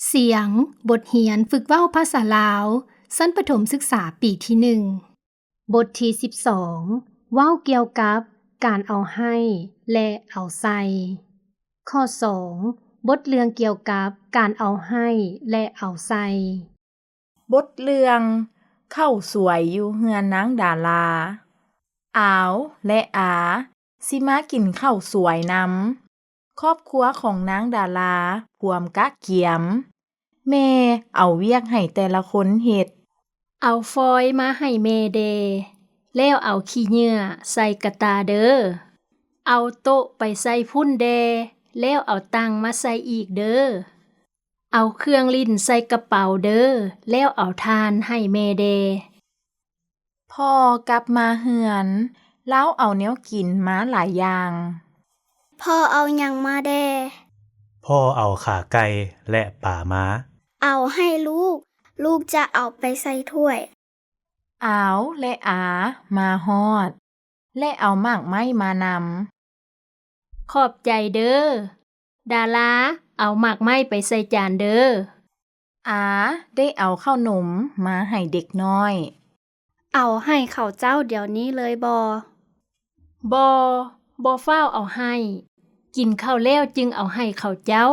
ສຽງ ບົດຮຽນຝຶກເວົ້າພາສາລາວ ຊັ້ນປະຖົມສຶກສາປີທີໜຶ່ງ. ບົດທີສິບສອງ ເວົ້າກ່ຽວກັບການເອົາໃຫ້ ແລະ ເອົາໃສ່. ຂໍ້ສອງ ບົດເລື່ອງກ່ຽວກັບການເອົາໃຫ້ ແລະ ເອົາໃສ່. ບົດເລື່ອງ ເຂົ້າສວຍຢູ່ເຮືອນນາງດາລາ. ອາວ ແລະ ອາ ຊິມາກິນເຂົ້າສວຍນຳ. ຄອບຄົວຂອງນາງດາລາພວມກະກຽມ. ແມ່ເອົາວຽກໃຫ້ແຕ່ລະຄົນເຮັດ. ເອົາຟອຍມາໃຫ້ແມ່ແດ່ ແລ້ວເອົາຂີ້ເຫຍື້ອໃສ່ກະຕ່າເດີ. ເອົາໂຕະໄປໃສ່ພຸ້ນແດ່ ແລ້ວເອົາຕັ່ງມາໃສ່ອີກເດີ. ເອົາເຄື່ອງຫຼິ້ນໃສ່ກະເປົາເດີ ແລ້ວເອົາຖ່ານໃຫ້ແມ່ແດ່. ພໍ່ກັບມາເຮືອນ, ລາວເອົາແນວກິນມາຫຼາຍຢ່າງ. ພໍ່ເອົາຫຍັງມາແດ່? ພໍ່ເອົາຂາໄກ່ ແລະ ປາມາ. ເອົາໃຫ້ລູກ, ລູກຈະເອົາໄປໃສ່ຖ້ວຍ. ອາວ ແລະ ອາ ມາຮອດ ແລະ ເອົາໝາກໄມ້ມານຳ. ຂອບໃຈເດີ. ດາລາ ເອົາໝາກໄມ້ໄປໃສ່ຈານເດີ. ອາ ໄດ້ເອົາເຂົ້າໜົມມາໃຫ້ເດັກນ້ອຍ. ເອົາໃຫ້ເຂົາເຈົ້າດຽວນີ້ເລີຍບໍ? ບໍ່, ບໍ່ຟ້າວເອົາໃຫ້. ກິນເຂົ້າແລ້ວຈຶ່ງເອົາໃຫ້ເຂົາເຈົ້າ.